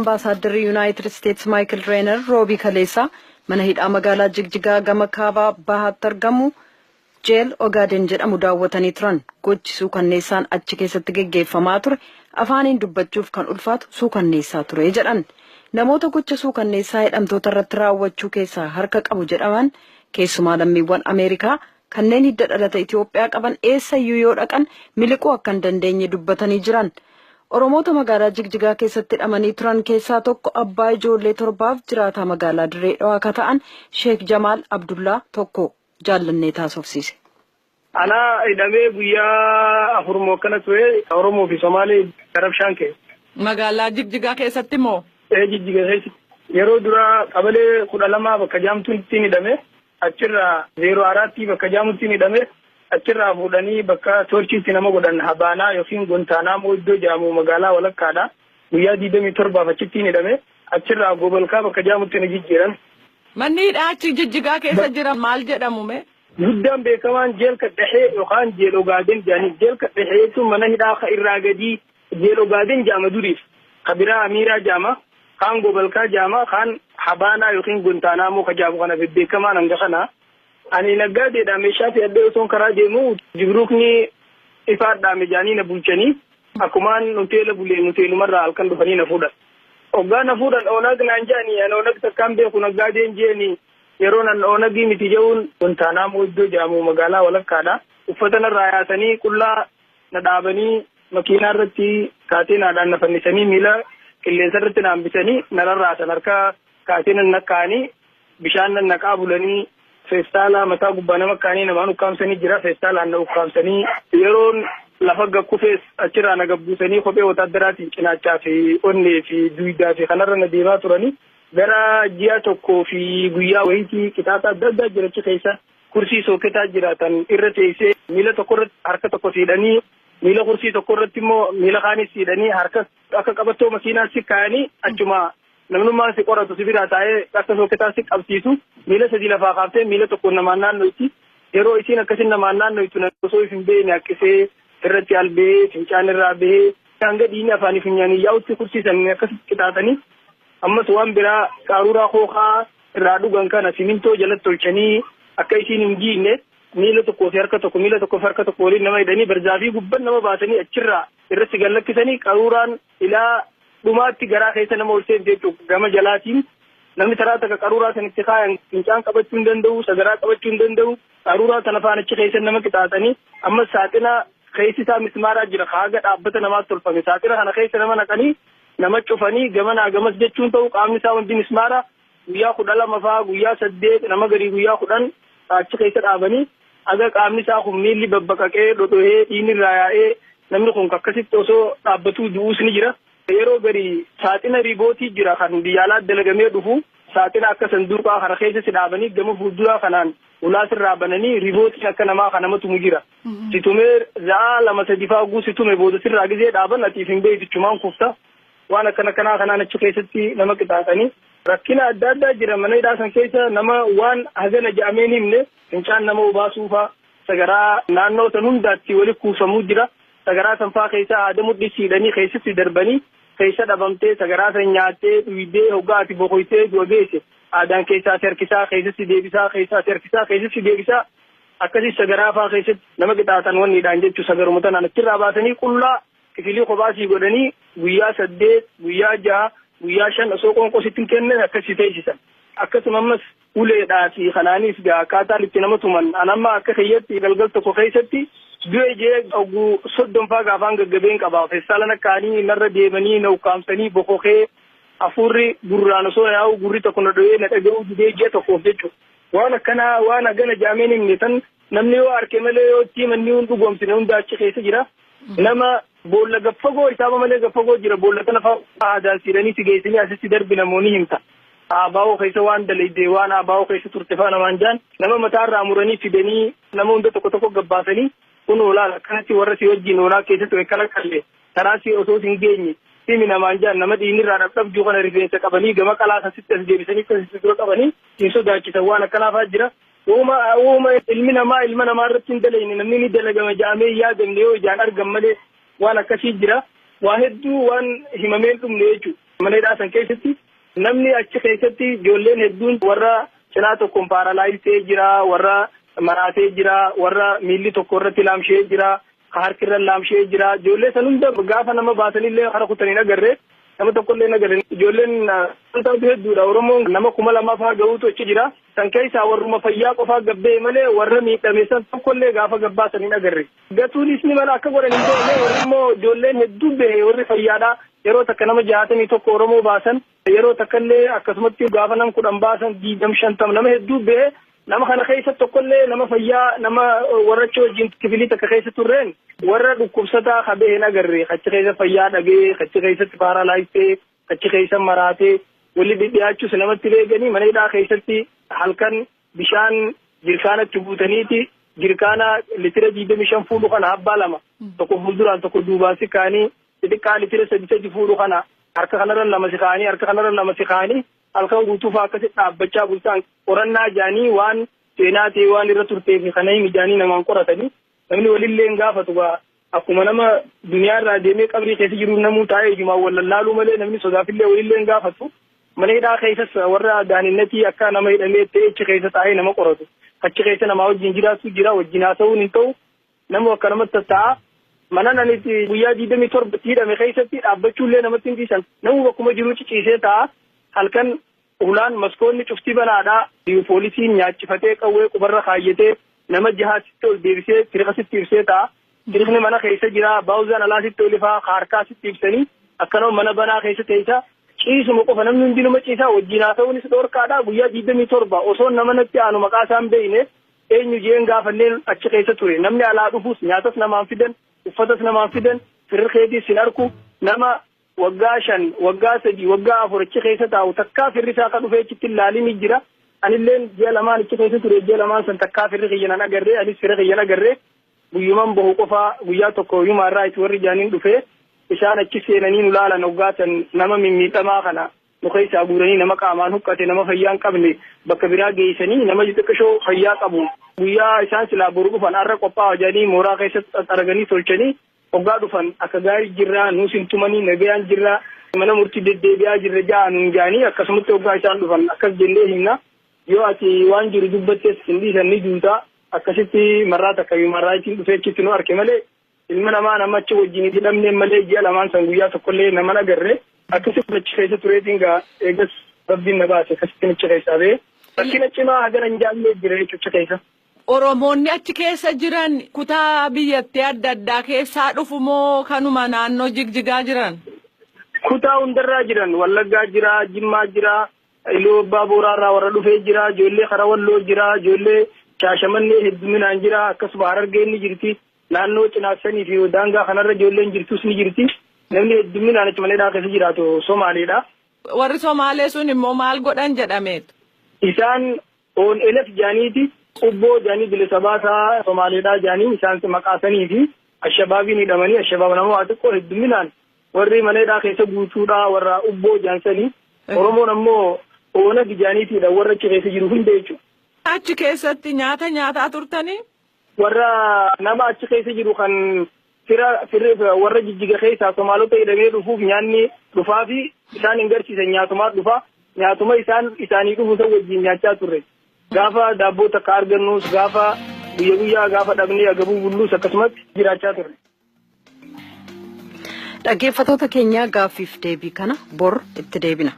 Ambaasaaddarri Yunaayitid Isteets Maayikil Reenar roobii kaleessaa mana hidhaa magaalaa Jigjigaa gama kaabaa bahaatti argamu Jeel Ogaaden jedhamu daawwatanii turan. Gochi suukanneessaan achi keessatti geggeeffamaa ture afaaniin dubbachuuf kan ulfaatu suukanneessaa ture jedhan. Namoota gocha suukanneessaa hidhamtoota irratti raawwachuu keessaa harka qabu jedhaman, keessumaa lammiiwwan Ameerikaa kanneen hidda dhalata Itoophiyaa qaban, eessayyuu yoo dhaqan miliquu akka hin dandeenye dubbatanii jiran. Oromoota magaalaa Jigjigaa keessatti hidhamanii turan keessaa tokko abbaa ijoollee torbaaf jiraataa magaalaa Dirree Dhawaa akka ta'an Sheek Jamaal Abdullaa tokko jaallannee taasofsiise. Anaa hidhamee guyyaa 4 moo akkana ture, Oromoo fi Somaalee garabshaan keessa. Magaalaa Jigjigaa keessatti moo? Ee, Jijjiga keessatti. Yeroo duraa qabalee 12 bakka jaamtuun ittiin hidhame, achirraa 04 bakka jaamuttiin hidhame, achirraa fuudhanii bakka toorchiitti nama godhan Habaanaa yookiin Gontaanaamoo iddoo jaamu magaalaa walakkaadha. Guyyaa 27f achittiin hidhame, achirraa Gobolkaa bakka jaamutti na jijjiiran. Manni hidhaa achi Jijjigaa keessa jira maal jedhamu mee? Guddaan beekamaan jeel kadhahee yookaan jeel Ogaaden jedhanii. Jeel kadhahee jechuun mana hidhaa ka irraa gadii jeel Ogaaden jaama duriif. Ka biraa Amiiraa jaama, kaan Gobolkaa jaama, kaan Habaanaa yookiin Gontaanaamoo ka jaamu kana bebbeekamaan hanga kana. Ani naggaadeedha, meeshaa fe'adhee osoon karaa deemu jibruukni ifaa dhaame jaanii na bulchanii, akkumaan hoteela buleen hoteelumarraa halkan dhufanii na fuudhan. Hoggaa na fuudhan Oonag naan jedhanii, ani Oonag takkaan beeku, naggaadeen jeeni. Yeroo nan Oonagii miti jehuun Gontaanaamoo iddoo jedhamu magaalaa walakkaadha. Uffata narraa yaasanii qullaa na dhaabanii, makiinaa irratti kaateenaadhaan na fannisanii, miila qilleensa irratti na hambisanii, na rarraasan, harka kaateena nakkaa'anii, bishaan nan naqaa bulanii, feestaalaa mataa gubbaa nama kaanii namaan ukkaamsanii jira, feestaalaan na ukkaamsanii, yeroon lafa gakkufees achirraa na gabbuusanii, kophee wotaadaraatiin cinaachaa fi onnee fi duwidaa fi kanarra na deemaa turanii. Gara ji'a tokkoo fi guyyaa wayiitii qixaaxa adda addaa jira achi keessa. Kursii sooketaa jiraatan irra teessee, miila tokko irratti harka tokko siidhanii, miila kursii tokko irratti immoo miila kaanis siidhanii, harka akka qabattoo makiinaa si kaayanii, achuma namnummaan si qoratu si biraa taa'ee akka sooketaa si qabsiisu, miila sadii lafaa kaaftee miila tokkoon namaan naannoyti. Yeroo isiin akkasin namaan naannoytu osoo if hin beekne haqqisee irratti albee, fincaan irraa bahee, hanga dhiigni afaanii funyaanii yaa'utti kursii san akkasitti qixaaxanii. Ammas waan biraa, qaaruuraa kookaa irraa dhugan kana simintoo jalatti tolchanii, akka isiin hin jiinne miila tokkoo fi harka tokko, miila tokkoo fi harka tokko waliin nama hidhanii, barzaafii gubban nama baasanii achirraa irratti gad lakkisanii, qaruuraan ilaa dhumaatti garaa keessa nama ol seente jechuudha. Gama jalaatiin namni taraa takka qaruuraa san itti kaayan fincaan qabachuu hin danda'u, sagaraa qabachuu hin danda'u. Qaruuraa sana faana achi keessa nama qixaaxanii. Ammas saaxina keessi isaa mismaaraa jira, haaga dhaabbata namaatti tolfame. Saaxina kana keessa nama naqanii, nama cufanii, gamanaa gamas jechuun ta'u qaamni isaa hundi mismaara. Guyyaa 12 faa, guyyaa 8, nama garii guyyaa 10 achi keessa dhaabanii, aga qaamni isaa kun miilli babbaqaqee, dhodhohee, dhiigni irraa yaa'ee, namni kun akkasitti osoo dhaabbatuu du'uus ni jira. Yeroo gari saaxina riibootii jira kan biyya alaa dalagamee dhufu, saaxina akka sanduuqaa kana keessa si dhaabanii, gama fuulduraa kanaan ulaa sirraa bananii, riibootiin akka namaa kan nama tumu jira. Si tumee za'aa 2 3 faa oguu si tume booda sirraa gizee dhaaban atiif hin beektichumaan kufta. Waan akkana kanaa kanaan achi keessatti nama qixaaxanii. Rakkina adda addaa jira mana hidhaa san keessa, nama waan hagana jedhamee hin himne. Fincaan nama obaasuufaa, sagaraa naannoo san hundaatti wali kuufamuu jira. Sagaraa san faa keessa haada mudhisiidhanii keessatti darbanii, keessa dhabamtee, sagaraa san nyaattee dhuydee, hoggaa ati bokoytee du'a geesse aadaan keessaa si harkisaa, keessatti deebisaa, keessaa si harkisaa, keessatti deebisaa, akkasii sagaraa faa keessatti nama qixaaxan wanniidhaan jechuu. Sagaruma tanaan achirraa baasanii qullaa kifilii kophaasii godhanii, guyyaa 8, guyyaa 6, guyyaa 5 osoo qoonqoo sitti hin kennan akkasii teessisan. Akkasuma ammas uleedhaa fi kanaanis gaa akkaataan itti nama tuman, an amma akka kiyyatti galgal tokko keessatti du'e jee oguu 30 faa gaafaan gaggabeen qaba. Feestaala nakkaanii narra deemanii na ukkaamsanii, bokokee, hafuurri gurraan osoo yaa'u gurri tokko na dho'ee na dhaga'uu didee ji'a tokkoof jechuudha. Waan akkanaa waan hagana jaameen himne tan namni yoo arke malee yoo itti himanni hin dhugoomsine hunda achi keessa jira. Nama boolla gaffagoo isaaba malee gaffagoo jira, boolla kana fa'aa aadaan siidhanii si geessanii asitti darbi namoonni himta. Abaa'oo keessa waan dalayde, waan abaa'oo keessa turte fa'aa namaan jaan, nama mataarraa muranii fidanii, nama hunda tokko tokko gabbaasanii, kun olaal akkanatti warra si wajjin oolaa keessa ture kana qalle karaa si osoo hin geenye himi namaan jaan, nama dhiinirraa dhabdhabjuu kana rifeensa qabanii gama qalaa sasitti as deebisanii akkasitti dura qabanii hin sodaachisan, waan akkanaafaa jira. Uuma uuma ilmi namaa ilma namaa irratti hin dalayne, namni ni dalagama ja'amee hin yaadamne yoo ijaan argan malee, waan akkasii jira. Waa hedduu waan himamee hin dhumne jechuudha. Mana hidhaa san keessatti namni achi keessatti ijoolleen hedduun warra cinaa tokkoon paralyze ta'ee jira, warra maraatee jira, warra miilli tokko irratti laamshee jira, harki irra laamshee jira. Ijoollee san hunda gaafa nama baasanillee hara kutanii agarree nama tokkollee agarre. Ijoolleen wantoota hedduudha. Oromoon nama 2000 fa'aa gahuutu achi jira. San keessaa warruma fayyaa qofaa gabbee malee warra miidhame san tokkollee gaafa gabbaasan hin agarre. Gatuunis ni mala akka godhan hin beekne. Warri immoo ijoolleen hedduu bahe warri fayyaadha. Yeroo takka nama 61 Oromoo baasan, yeroo takkallee akkasumatti gaafa nam 10 baasan 20 50 nama hedduu bahe. Nama kana keessa tokkollee nama fayyaa nama warra achi wajjin kifilii takka keessa turreen warra dhukkubsataa qabee hin agarre. Achi keessa fayyaa dhabee, achi keessatti paralyze ta'ee, achi keessa maraatee walli dhidhiyaachuus namatti beekanii. Mana hidhaa keessatti halkan bishaan jirkaanatti guutaniiti jirkaana litira 25 fuudhu kana abbaa lama, tokko fuulduraan tokko duubaan si kaanii, xixiqqaa litira 3 fuudhu kana harka kanarra lama si kaanii, harka kanarra lama si kaanii, halkan guutuu fa'aa akkasitti dhaabbachaa bultaan. Qorannaa jaanii waan seenaa ta'e waan irra turtee fi kana himi jaanii namaan qoratanii namni walillee hin gaafatu. Gaa akkuma nama duniyaa irraa deemee qabrii keessa jiru namuu taa'ee ijumaan wal lallaaluu malee namni sodaafillee walillee hin gaafatu. Mana hidhaa keessas warra daaninnatii akka nama hidhamee ta'e achi keessa taa'ee nama qoratu. Achi keessa namaa wajjin jiraatu jira, wajjin haasa'uun hin ta'u, nama akka namatti tatta'a. Mana ani guyyaa 27 hidhame keessatti dhaabbachuullee namatti hin dhiisan. Namuu bakkuma jiru ciciisee ta'a. Halkan ulaan maskoonni cuftii banaadha. Poolisiin nyaachifatee qawwee qubarra kaayyatee nama jahaasitti ol deebisee tiriqasitti ibsee ta'a. Tiriqni mana keessa jira, baawuzaan alaasitti ol ifaa, harkaasitti ibsanii akkanuma mana banaa keessa teessa. Ciisuma qofa namni hundinuma ciisaa, wajjin haasa'uunis dhorkaadha. Guyyaa 27 osoo nama natti aanu maqaa isaan beekne eenyu jeen gaafanneen achi keessa ture. Namni alaa dhufus nyaatas namaan fidan, uffatas namaan fidan, firri keetiis hin arku. Nama waggaa 5, waggaa 3, waggaa 4 achi keessa taa'u takkaa firri isaa akka dhufee achitti ilaalin ni jira. Anilleen ji'a lamaan achi keessa ture, ji'a lamaan san takkaa firri kiyya nan agarree, anis firri kiyya agarree. Guyyuman bahu qofaa guyyaa tokko human right warri jaaniin dhufee isaan achi seenanii nu laalan. Hoggaatan nama mimmiidhamaa kana nu keessaa guuranii nama qaamaan huqqate, nama fayyaa hin qabne bakka biraa geessanii, nama xixiqqishoo fayyaa qabu guyyaa isaan silaa boru dhufan har'a qophaa'aa jedhanii mooraa keessatti arganii tolchanii, hoggaa dhufan akka gaarii jirraa, nuus hin tumanii, nagayaan jirraa, mana murtii deddeebi'aa jirra ja'a nuun jaanii. Akkasumatti hoggaa isaan dhufan akkas jennee himna. Yoo ati waan jiru dubbattes hin dhiisan, ni duutaa. Akkasitti marraa takka human rightiin dhufee achitti nu arke malee ilma namaa nama achi wajjin hidhamneen malee ji'a lamaan san guyyaa tokkollee nama agarre. Akkasitti achi keessa tureetiin gaa eegas Rabbiin na baase, akkasitti achi keessaa ba'e. Rakkina cimaa hagana hin jaallee jira jechuudha keessa. Oromoonni achi keessa jiran kutaa biyyattii adda addaa keessaa dhufu moo kanuma naannoo Jigjigaa jiran? Kutaa hundarraa jiran. Wallaggaa jira, Jimmaa jira, Iluu Abbaa Booraarraa warra dhufee jira, ijoollee Kara Walloo jira, ijoollee Shaashamannee hedduminaan jira, akkasuma Harargeen ni jirti. Naannoo Cinaaksanii fi daangaa kanarra ijoolleen jirtus ni jirti. Namni hedduminaan achi mana hidhaa keessa jiraatu Somaaleedha. Warri Somaalee sun immoo maal godhan jedhameetu? Isaan ONLF jaaniiti, Ubboo jaanii, bilisa baasaa Somaaleedhaa jaanii isaan maqaasanii fi Ashabaabiin hidhamanii. Ashabaab nama waa xiqqoo, hedduminaan warri mana hidhaa keessa guutuudhaa warra Ubboo jaansanii. Oromoon ammoo Oonag jaaniitiidha warra achi keessa jiru hunda jechuudha. Achi keessatti nyaata nyaataa turtanii? Warra nama achi keessa jiru kan fira firri warra Jijjiga keessaa Somaalota hidhamee dhufuuf nyaanni dhufaa fi isaan hin garsiisan, nyaatumaa dhufa. Nyaatuma isaan isaanii dhufu san wajjin nyaachaa turre. Gaafa daabboo takka argannus, gaafa guyya guyyaa gaafa dhabnee agabuu bullus, akkasumatti jiraachaa turre. Dhaggeeffatoota keenya, gaaffiif deebii kana bor itti deebina.